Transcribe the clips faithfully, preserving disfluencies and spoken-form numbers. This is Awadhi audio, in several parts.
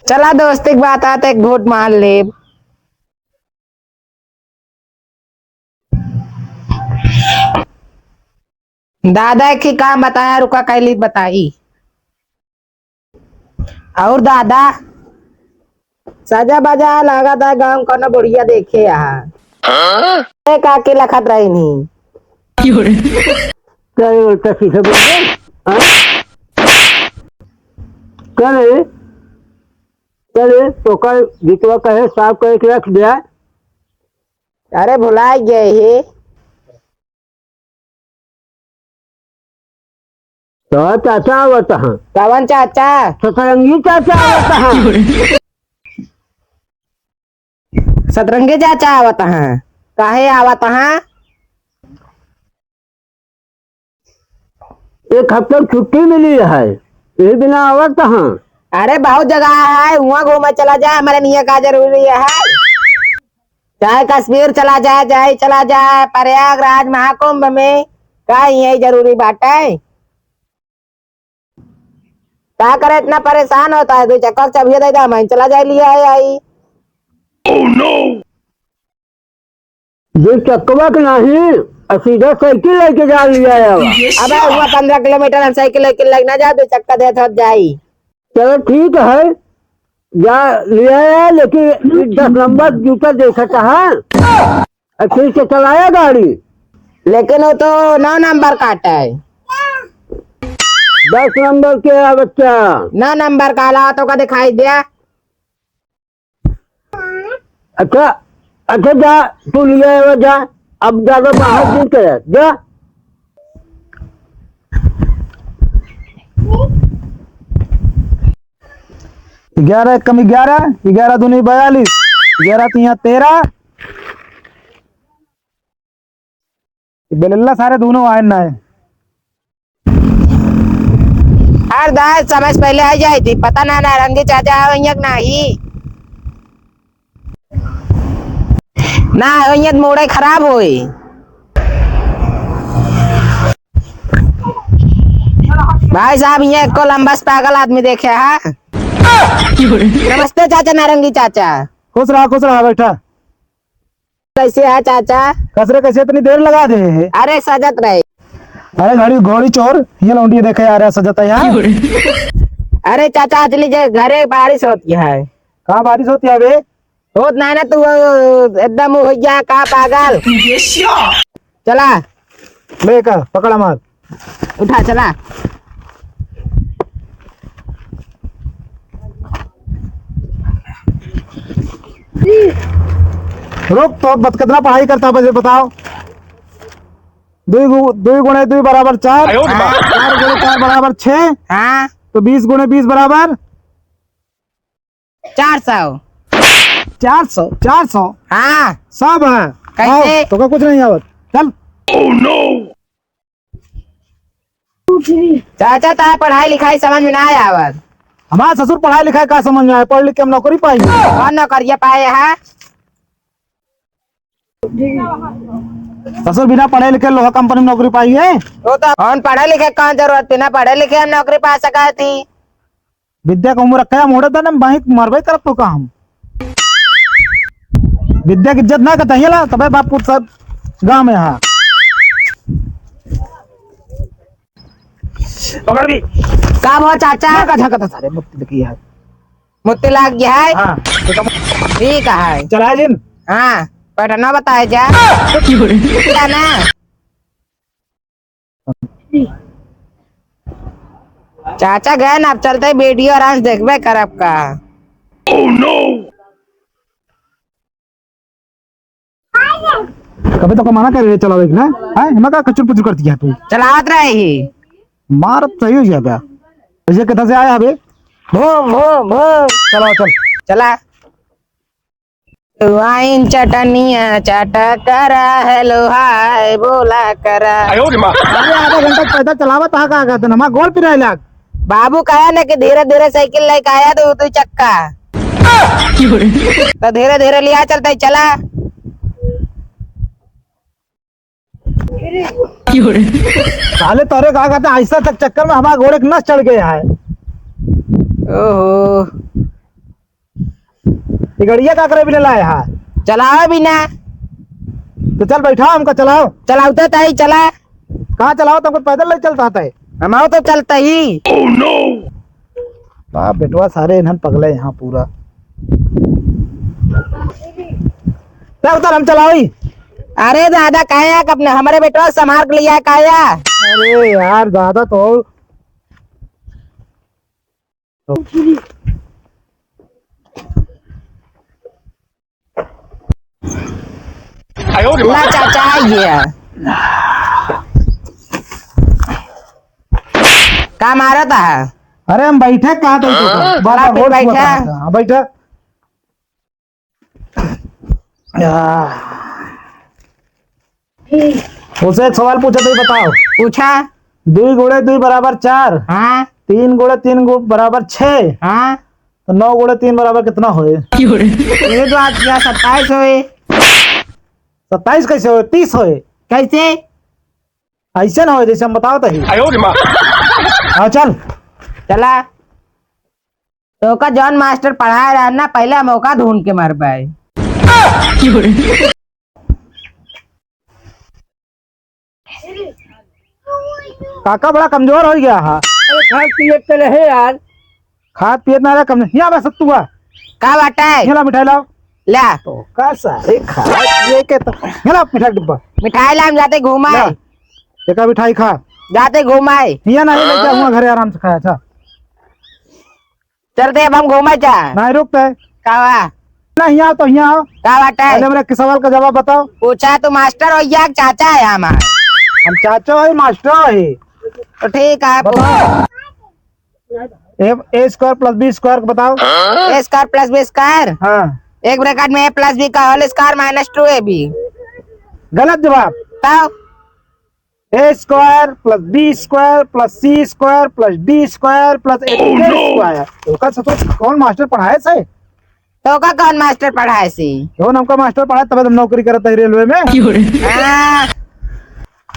चला दोस्ती के बात आत एक घूट मार लेब। दादा एक ही काम बताया, रुका कैली बताई। और दादा, सजा बजा लागत है गाँव कौनो बुढ़िया देखे यहाँ। हाँ? ए काकी लखत रही नहीं। क्या रे उल्टा सीधा बोल रहे? हाँ? क्या रे? क्या रे? तो कल जितवा कहे साफ करके रख दिया। अरे भुला गए ही। तो चाचा आवत हैं। कवन चाचा? सतरंगी चाचा आवत हैं। सतरंगी चाचा आवत हैं। काहे आवत हैं? एक हफ्ता की छुट्टी मिली है, यही बिना आवत हैं। अरे बहुत जगह है, वहाँ घूमे चला जाए, हमारे लिए का जरूरी है? चाहे कश्मीर चला जाए, चाहे चला जाए प्रयागराज महाकुंभ में, का यही जरूरी बाटे? का करे इतना परेशान होता है? दो चक्का के चाबिया दे दे, हम चला जाए, लिया है आई। दो चक्कवा के नहीं, आ सीधा साइकिल लेके जा लिया है अब। अबे हुआ पन्द्रह किलोमीटर, हम साइकिल लेके लेके ना जा, दो चक्का दे थोड़ा जाई। चलो ठीक है, जा लिया है, लेकिन दस नंबर जूता दे सकता है। आ ठीक से चलाया गाड़ी। लेकिन वो तो नौ नंबर काटा है। दस नंबर के है बच्चा। नौ नंबर का अलावा तो का दिखाई दिया? अच्छा, अच्छा जा, तू लिया है जा, अब ज्यादा बाहर नहीं करे, जा। ग्यारह एक कम ग्यारह, ग्यारह दूनी बयालीस, ग्यारह तिया तेरह। बेलल्ला सारे दोनों आए ना है। हर दाय समय से पहले आ जाए थी, पता ना नारंगी चाचा आवेंगे कि नाही। ना आवेंगे तो मूड़े खराब होई। भाई साहब, ये को लंबा से पागल आदमी देखे है। नमस्ते चाचा, नारंगी चाचा। खुश रहा, खुश रहा, बैठा। कैसे है चाचा? कसरे कैसे इतनी देर लगा दे है? अरे सजत रहे। अरे घड़ी घोड़ी चोर, ये लौंडी देखे आ रहा सजत है यहाँ। अरे चाचा, असली जे घरे बारिश होती है। कहाँ बारिश होती है बे? होत ना ना तू, वो एकदम हो गया का पागल। चला। ले का, पकड़ा मार। उठा, चला। रुक, तो बत-, कितना पढ़ाई करता है, मुझे बताओ। दुई गु-, दुई गुणे दुई बराबर चार। आयो रे माँ। चार गुणे चार बराबर छः। हाँ। तो बीस गुणे बीस बराबर? चार सौ। चार सौ, चार सौ? हाँ। सब है। कैसे? आओ, तोका कुछ नहीं आवत। चल। चाचा, तार पढ़ाई लिखाई समझ में ना आवत। हमार ससुर पढ़ाई लिखाई का समझ में आए? पढ़ लिख के हम नौकरी पाई। कौन नौकरिया पाए है? ससुर बिना पढ़े लिखे लोहा कंपनी में नौकरी पाई है। वो तो हम पढ़े लिखे कौन जरूरत, बिना पढ़े लिखे हम नौकरी पा सका थी। विद्या के उम्र क्या मोड़े था ना, बाइक मरबे करत तो का हम। विद्या की इज्जत ना करता ये ला, तबे बाप पुत सब गाँव में हाँ। पकड़ भी। का भो चाचा? का झांकता सारे मुत्ती देखी है। मुत्ती लाग गया है? हाँ। ठीक है। चला जिन। हाँ, पटना बताए जा। क्या ना? चाचा गए ना, अब चलते वीडियो आराम से देखबे करब का। कभी तो को मना करे चलावे के ना, हैं? हिमा का कचुर पुचुर करती है तू। चलावत रहे ही। मारत सही हो जाबे। ये कितना से आया अबे? भो, भो, भो। चला, चल। चला। वाइन चटनिया चाटा करा, hello hi बोला करा। आयो रे माँ। अरे आधा घंटा पैदल चलावत हा का कहते ना, माँ गोल पिराए लाग। बाबू कहा ना कि धीरे धीरे साइकिल लेके आया तो दू चक्का। तो धीरे धीरे लिया चलता है, चला। साले तोरे का कहते हैं, ऐसा तक चक्कर में हमारा घोड़े के नस चढ़ गया है। ओहो। ये गड़िया का करे बिना लाए हा? चलाओ बिना। तो चल बैठा, हमका चलाओ। चलाओ तो ताई, चला। कहाँ चलाओ? तुमको पैदल नहीं चलता आता है? हम आओ तो चलता ही। Oh no! बाप बेटवा सारे इन्हन पगले यहाँ पूरा। चल उतर, हम चलाओ ही। अरे दादा, काहे आप अपने, हमारे बेटवा संभाल के लिया काया? अरे यार, दादा तो ला चाचा, ये का मारत है? अरे हम बैठे कहाँ थे? हाँ? बार-बार ला, फिर रोज बैठा। बताता है। हाँ, बैठा। आह। उसे एक सवाल पूछा तो ये बताओ। पूछा। दुई गुणे दुई बराबर चार। हाँ। तीन गुणे तीन गु-, बराबर छः। हाँ। तो नौ गुणे तीन बराबर कितना होए? ये तो आज क्या सत्ताईस होए। सत्ताईस कैसे होए? तीस होए। कैसे? ऐसे ना होए जैसे हम बताओ तो ही। आयो रे माँ। हाँ, चल। चला। तोका जौन मास्टर पढ़ाए रहा ना, पहले हम ओका ढूंढ के मरबे। काका बड़ा कमजोर हो गया हा। अरे खात पियत तो रहे यार। खात पियत ना रहे, कमजोर। यहाँ बस तू आ। का बाटे? यहाँ ला मिठाई लाओ। ला। तो का सारे खा ये के तो। यहाँ ला मिठाई डिब्बा। मिठाई ला, हम जाते घूमाए। ला। एका मिठाई खा। जाते घूमाए। यहाँ नहीं ले जा, हुआ घरे आराम से खाया था। चलते अब हम घूमे जा। नहीं रुकते। का बा? ना, यहाँ तो यहाँ आओ। का बाटे? पहले मेरे एक सवाल का जवाब बताओ। पूछा, तू मास्टर हो या चाचा है हमार? हम चाचा है, मास्टर है। तो ठीक है, बताओ। A, A square plus B square बताओ। A square plus B square? हाँ। एक ब्रैकेट में A plus B का whole square minus two A B। गलत जवाब। बताओ। A square plus B square plus C square plus D square plus A square। ओका से तो कौन मास्टर पढ़ाए से? तो का कौन मास्टर पढ़ाए से? कौन हमका मास्टर पढ़ाए, तब हम नौकरी करत है रेलवे में। हाँ।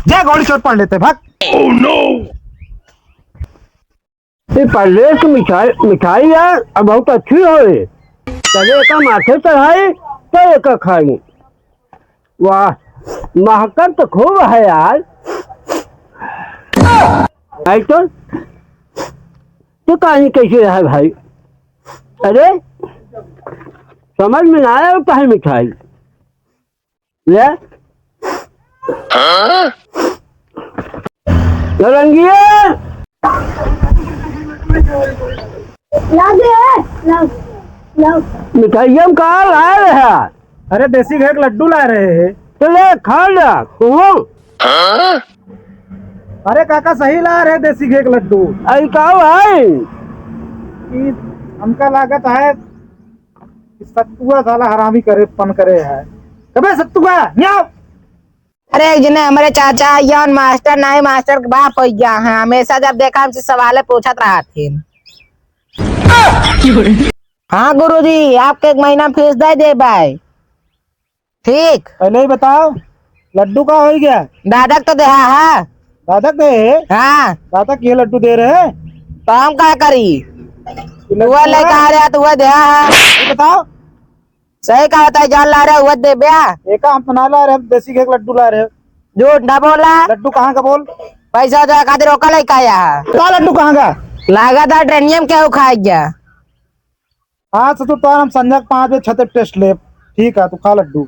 जा गोली चोट पढ़ लेते, भाग। ये पहले की मिठाई, मिठाई यार, अब बहुत अच्छी होए। चले एका माथे चढ़ाई, तो एका खाई। वाह, महकत तो खूब है यार। भाई तो, तू कहानी कैसे है भाई? अरे, समझ में ना आया, वो कहे मिठाई। ले। नौरंगिया। लाओ दे, लाओ, लाओ। मिठाइया में का लाए रहे? अरे देसी घी के लड्डू ला रहे हैं। तो ले खा ले, तू। अरे काका सही ला रहे देसी घी के लड्डू। अरे का भाई? ई हमका लागत है कि सत्तुआ साला हरामी करे, पन करे है। अबे सत्तुआ, न्याव। अरे, एक जने हमरे चाचा, यौन मास्टर, नाई मास्टर के बाप हो गया है। हमेशा जब देखा, हमसे सवाले पूछत रहत हैं। हाँ गुरुजी, आपके एक महीना में फीस दे देबे। ठीक। पहले ही बताओ, लड्डू का हो गया? दादा के तो देहा है। दादा के दे? हाँ। दादा के लड्डू दे रहे? तो हम का करी? ये लड्डू वह लेके है? आ रहा तो वह देहा है। ये बताओ। सही का बताई, जान ला रहे, वह दे ब्या। एका हम तो ना ला रहे, हम देसी घी के लड्डू ला रहे। झूठ ना बोला। लड्डू कहाँ का बोल? पैसा जो खातिर ओका लेके आया है। का लड्डू कहाँ का? लागा था ट्रेनियम क्या उखाई गया। हाँ ससुर, तो हम संझा के पाँच बजे छते टेस्ट लेब। ठीक है, तू खा लड्डू।